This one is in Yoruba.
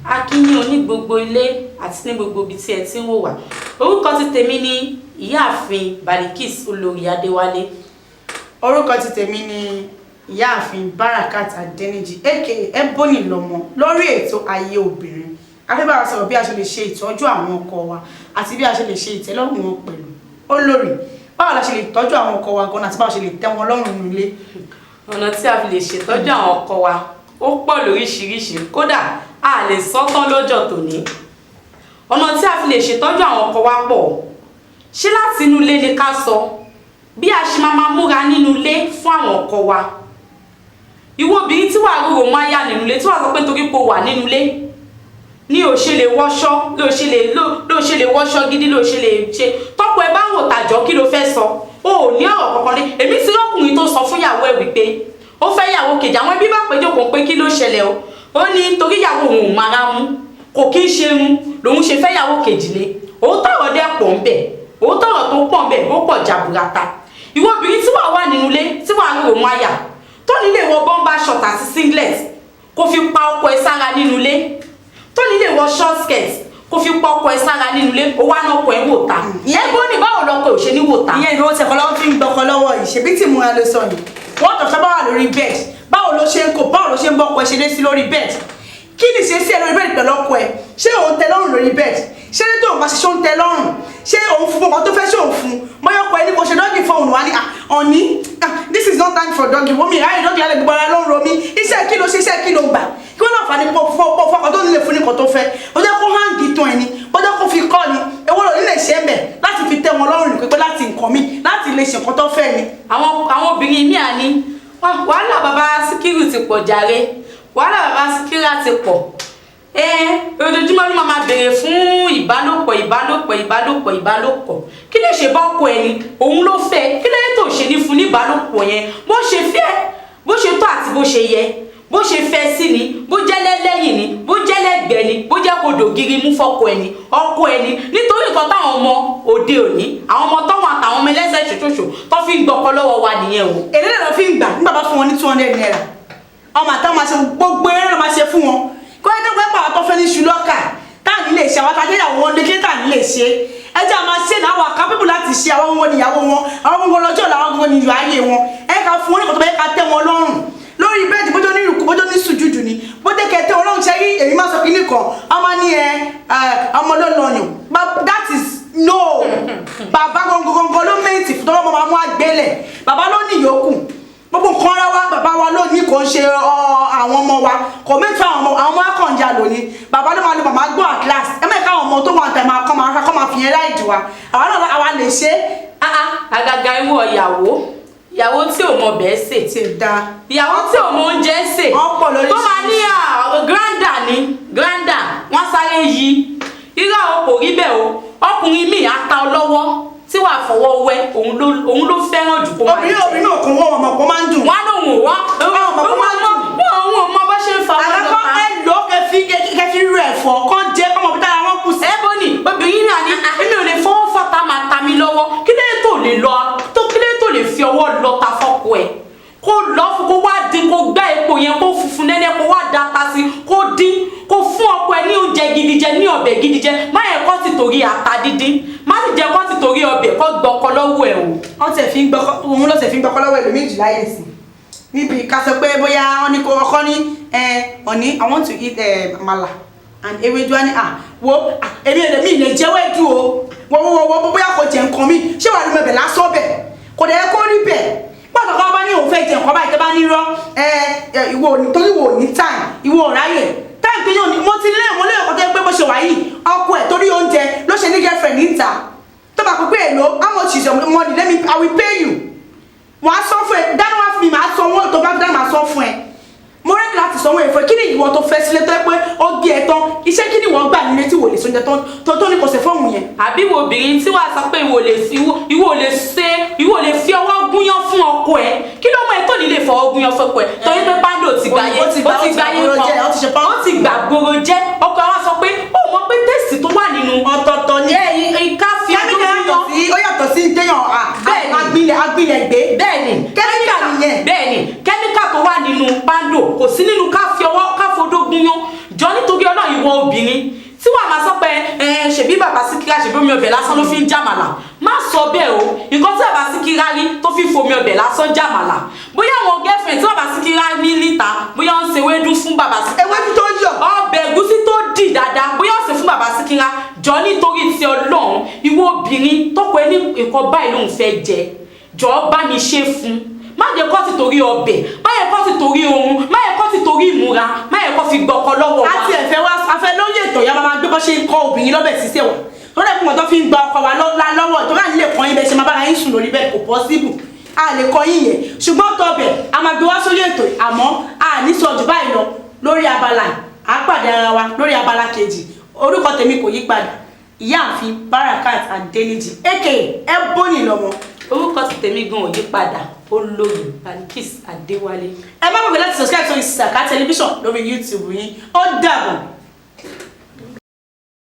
A kí yín o ní gbogbo ilé àti ní gbogbo ibi tí ẹ ti ń wò wá. Orúkọ ti tèmi ní Ìyáàfin Balikis Olórí Adéwálé. Orúkọ ti tèmi ni Ìyáàfin Barakat Adẹnijì, aka Ebony Lọmọ. Lórí ètò Ayé Obìnrin, a fẹ́ bá wa sọ̀rọ̀ bí a ṣe lè ṣe ìtọ́jú àwọn ọkọ wa àti bí a ṣe lè ṣe ìtẹ́lọ́rùn wọn pẹ̀lú. Olórí, báwo la ṣe lè tọ́jú àwọn ọkọ wa gan àti báwo ṣe lè tẹ́ wọn lọ́rùn nínú ilé? Ọ̀nà tí a fi lè ṣètọ́jú àwọn ọkọ wa, ó pọ̀ lóríṣiríṣi, kódà a lè sọ tán lọ́jọ́ tòní. Ọ̀nà tí a fi lè ṣètọ́jú àwọn ọkọ wa pọ̀. Ṣé láti inú ilé ni ká sọ bí a ṣe máa máa múra nínú ilé fún àwọn ọkọ wa? Ìwọ obìnrin tí wàá rúrò máa yà nínú ilé, tí wàá sọ pé torí pé o wà nínú ilé ní ò ṣe lè wọṣọ, ló ṣe lè wọṣọ gidi, ló ṣe lè ṣe tọpọ ẹ bá ń wò tàjọ, kí ló fẹ́ sọ? O ò ní ọ̀rọ̀ kankan lé. Èmi ti rọ́kùnrin tó sọ fún ìyàwó ẹ̀ wípé ó fẹ́ ìyàwó kejì. Àwọn ẹbí bá péjọ kàn pé kí ló ṣẹlẹ̀ o. Ó ní torí ìyàwó òun ò mara mú, kò kí ń ṣe irun, lòun ṣe fẹ́ ìyàwó kejì lé. Òótọ́ ọ̀rọ̀ dẹ́ pọ̀ ń bẹ̀, òótọ́ ọ̀rọ̀ tó pọ̀ ń bẹ̀, ó pọ̀ jaburata. Ìwọ obìnrin tí wàá wà nínú ilé, tí wàá rí òun àyà tó nílé wọ bomber short àti singlet kó fi pa ọkọ ẹ sára nínú ilé, tó nílé wọ short skirt kó fi pa ọkọ ẹ sára nínú ilé, ó wá náà ọkọ ẹ wò ta. Ẹgbọ́n ní báwo lọkọ ẹ ò ṣe ní wò ta? Ìyẹn ìfowó tẹ̀kọ́ lọ́wọ́ fi ń gbọ́kọ lọ́wọ́ yìí. Ṣebí tí múra ló sọ yìí, wọ́n tọ̀ sábà wà lórí bed, báwo ló ṣe ń kó, báwo ló ṣe ń bọ́kọ ẹ ṣe dé sí lórí bed? Kí ni ṣe sí ẹ lórí bed pẹ̀lú ọkọ ẹ? Ṣé òun tẹ́ lọ́rùn lórí bed? Ṣé tó ń bá ṣe, ṣé òun tẹ́ lọ́rùn? Ṣé òun fún ọkọ tó fẹ́? Ṣé òun fún bóyá ọkọ ẹ ní kò ṣe doggy fún òun, wá ní ọ̀ní, this is not time for doggy. Wọ́n mi ráyè doggy lálẹ́, gbogbo ara ló ń ro mí. Iṣẹ́ kí ló ṣe? Iṣẹ́ kí ló gbà? Kí wọ́n náà fà ní pọ̀ fọkọ tó nílé fún nìkan tó fẹ́? Ó jẹ́ kó hang tán ẹni, ó jẹ́ kó fi kọ́ ni. Èwo lò nílé ṣe ń bẹ̀ láti fi tẹ́ wọn lọ́rùn ní pípẹ́ láti nǹkan mi láti lè ṣe nǹkan tó fẹ́ ni? Àwọn obìnrin míì á ní wàhálà bàbá Síkírù ti pọ̀ jàre, wàhálà bàbá Síkírà ti pọ̀. Ẹ ojoojúmọ́ ló máa béèrè fún ìbálòpọ̀, ìbálòpọ̀, ìbálòpọ̀, ìbálòpọ̀. Kí lè ṣe bá ọkọ ẹni òun ló fẹ́? Kí lè tó ṣe ní fún ní ìbálòpọ̀ yẹn bó ṣe fẹ́, bó ṣe tó àti bó ṣe yẹ, bó ṣe fẹ́ sí ni, bó jẹ́ lẹ́lẹ́yìn ni, bó jẹ́ lẹ́gbẹ̀ẹ́ ni, bó jẹ́ kodò gírí mú fọ́kọ ẹni, ọkọ ẹni? Nítorí nǹkan táwọn ọmọ òde òní, àwọn ọmọ tọ́wọ́n àtàwọn ọmọ ẹlẹ́sẹ̀ ṣoṣoṣo tó fi ń gbọ́kọ lọ́wọ́ wa nìyẹn o. Èlé lọ́ọ́ fi ń gbà nígbà bá fún wọn ní ₦200. Ọmọ àtàwọn máa ṣe gbogbo eré ló máa ṣe fún wọn. Kó ẹ tó pẹ́ pàwọn tó fẹ́ ní ṣu lọ́kà tá à ní lè ṣe, àwọn àtàjẹ́ ìyàwó wọn lé tá à ní lè ṣe. Ẹ jẹ́ àwọn ṣe náà wà capable láti ṣe. Àwọn wọn níyàwó wọn, àwọn wọn lọ́jọ́ làwọn wọn níyọ̀ ayé wọn. Ẹ ká fún wọn ní kò tó bá yẹ ká tẹ́ wọn lọ́rùn lórí bed, bójó ní ìrùkù, bójó ní sùjúdù ni, bójó kẹ tẹ́ wọn lọ́rùn. Ṣe rí, èmi máa sọ kínní kan, ọmọ ní ẹ ọmọ ló lọyàn, that is no. Bàbá gangan ló mẹ́ǹtì fún tọ́wọ́ máa mú àgbélẹ̀. Bàbá ló ní ìyókù gbogbo nǹkan ara wa. Bàbá wa ló ní, kò ń ṣe àwọn ọmọ wa kò mẹ́tọ́. Àwọn ọmọ, àwọn ọmọ akànjà lónìí. Bàbá ló máa lo, màmá gbọ́ at last. Ẹ mẹ́ka àwọn ọmọ tó wà tẹ̀ máa kọ́ máa kọ́ máa fi yẹn láì jù wa. Àwa náà àwa lè ṣe. Àgàgà ìwọ ìyàwó, ìyàwó tí ò mọ bẹ́ẹ̀ sè, ti da. Ìyàwó tí ò mọ oúnjẹ sè, Wọ́n pọ̀ lóríṣiríṣi. tó máa ní grinder ní grinder, wọ́n sáré yí. Irọ́ o, kò rí bẹ́ẹ̀ o. Ọkùnrin míì ata ọlọ́wọ́ tí wàá fọwọ́ wẹ́, òun ló fẹ́ràn jù kó máa Obìnrin, obìnrin náà kò wọ́n ọmọ kò máa ń dùn. Wọ́n á lóun ò wá Àwọn ọmọ kò máa ń dùn. Òun ò mọ bó ṣe ń fa ọwọ́ Àkọ́kọ́ lọ́ta. ẹ lò ó kẹfí rú ẹ̀fọ́ kán jẹ́ kọ́mọ bí tára wọn kù sí. Ẹ bó ni obìnrin náà ní èmi ò lè fọwọ́ fata máa ta mi lọ́wọ́. Kí lè tó lè lọ tó, kí lè tó lè fi ọwọ́ lọ ta fọ́kọ ẹ̀, kó lọ fún, kó wá dín, kó gbá epo yẹn kó funfun nẹ́nẹ́, kó wá da ata sí, kó dín, kó fún ọkọ ẹ ní oúnjẹ gidi jẹ, ní ọbẹ̀ gidi jẹ. Má yẹ kó ti torí ata dídín, má sì jẹ kó ti torí ọbẹ̀ kó gbọkọ lọ́wọ́ ẹ o. Wọ́n tẹ̀ fi ń gbọ́kọ́, òun ló tẹ̀ fi ń gbọ́kọ́ lọ́wọ́ ẹlòmíì jù láyé sí níbi ká sọ pé bóyá wọ́n ní kó ọkọ ní ẹ ọ̀ní, "I want to eat àmàlà and ewédú." Á ní à wo èmi èdè mi lè jẹ́ wẹ́dú o. Wo wo wo, bóyá kò jẹ nǹkan mi, ṣé wàá ní mọ̀bẹ̀ lásán bẹ̀? Kò dẹ̀ kó rí bẹ̀. Pàtàkì wọn bá ní òun fẹ́ jẹ nǹkan báyìí, tẹ́ bá ní rọ́ ẹ ìwọ ò ní torí ìwọ ò ní time, ìwọ ò ráyè time tó yóò ní. Mo ti lé mo lé ọkọ tó yẹ pé bó ṣe wà yìí, ọkọ ẹ̀ torí oúnjẹ ló ṣe ní girlfriend níta. Tó bá pẹ́ pé èlò, "How much is your money? Let me, I will pay you." Wọ́n á sọ fún ẹ, dáná wá fún mi, màá san owó tó bá dáná, màá san fún ẹ. Mo ready láti sanwó ẹ̀ fún ẹ. Kí ni ìwọ tó fẹ́ sílé tó yẹ pé ó gé ẹ tán, iṣẹ́ kí ni ìwọ gbà nílé tí wò lè sóúnjẹ tó tó ní kò ṣe fóònù yẹn? Àbí wo obìnrin tí wàá sọ pé ìwọ lè fi ìwọ lè ṣe, ìwọ lè fi ọwọ́ gúnyán fún ọkọ ẹ? Kí ló mọ ẹ tó ní lè fọwọ́ gúnyán fún ọkọ ẹ? Torí pé pando ti gbàyé Ó ti ó ti gbàyé gbàgbóró jẹ́, kan. Ó ti ṣe pọ́n. Ó ti gbàgbóró jẹ́. Ọkọ wa sọ pé ó mọ pé taste tó wà nínú Ọ̀tọ̀ọ̀tọ̀ ni. ẹ ìka fi ọdún Kẹ́míkà yàtọ̀ gúnyán. sí, ó yàtọ̀ sí téèyàn Bẹ́ẹ̀ni. agbílẹ̀ gbé. Bẹ́ẹ̀ni. Kẹ́míkà nìyẹn. Bẹ́ẹ̀ni, kẹ́míkà tó wà nínú pando kò sí nínú ká fi ọwọ́ ká fodó gúnyán jọ. Nítorí Ọlọ́run, Ìwọ obìnrin tí wàá máa sọ pé ẹ ṣèbí bàbá Síkírá, ṣèbí omi ọbẹ̀ lásán ló fi ń jàmàlà, má sọ bẹ́ẹ̀ o. Nǹkan tí bàbá Síkírá rí tó fi fomi ọbẹ̀ lásán jàmàlà, bóyá àwọn girlfriend tí bàbá Síkírá ní níta, bóyá ó ń ṣe ewédú fún bàbá Síkírá, Ewédú tó yọ̀. Ọbẹ̀ ẹ̀gúsí tó dì dáadáa, bóyá ó ṣe fún bàbá Síkírá. Jọ, nítorí ti Ọlọ́run, ìwọ obìnrin tọkọ ẹ ní nǹkan báyìí lòun fẹ́ jẹ, jọ, bá mi ṣe fún. Má jẹ́ kó ti torí ọbẹ̀, má jẹ́ kó ti torí ohun, má jẹ́ kó ti torí ìmúra, má jẹ́ kó fi gbọ́kọ lọ́wọ́ wa. Àti ẹ̀fẹ́ wa afẹ́ lórí ètò ìyá máa gbé bọ́ ṣe ń kọ́ obìnrin lọ́bẹ̀ sísè wà tó dẹ̀ fún wọn tó fi ń gba ọkọ wa lọ́wọ́ tó bá nílé kọ́ yín bẹ́ẹ̀ ṣe máa bára yín sùn lórí bẹ́ẹ̀, kò possible, a lè kọ́ yín yẹn. Ṣùgbọ́n tọbẹ̀ a máa gbé wá sórí ètò, àmọ́ a ní sọ jù báyìí lọ lórí abala yìí. À pàdé ara wa lórí abala kejì. Orúkọ tèmi kò yí padà, Ìyáàfin Barakat Adeniji, aka Ebony lọmọ. Orúkọ ti tèmi gan ò yí padà, Olórí Balikis Adéwálé. Ẹ má gbàgbé láti subscribe sórí Saka Television lórí YouTube yín. Ó dàbọ̀.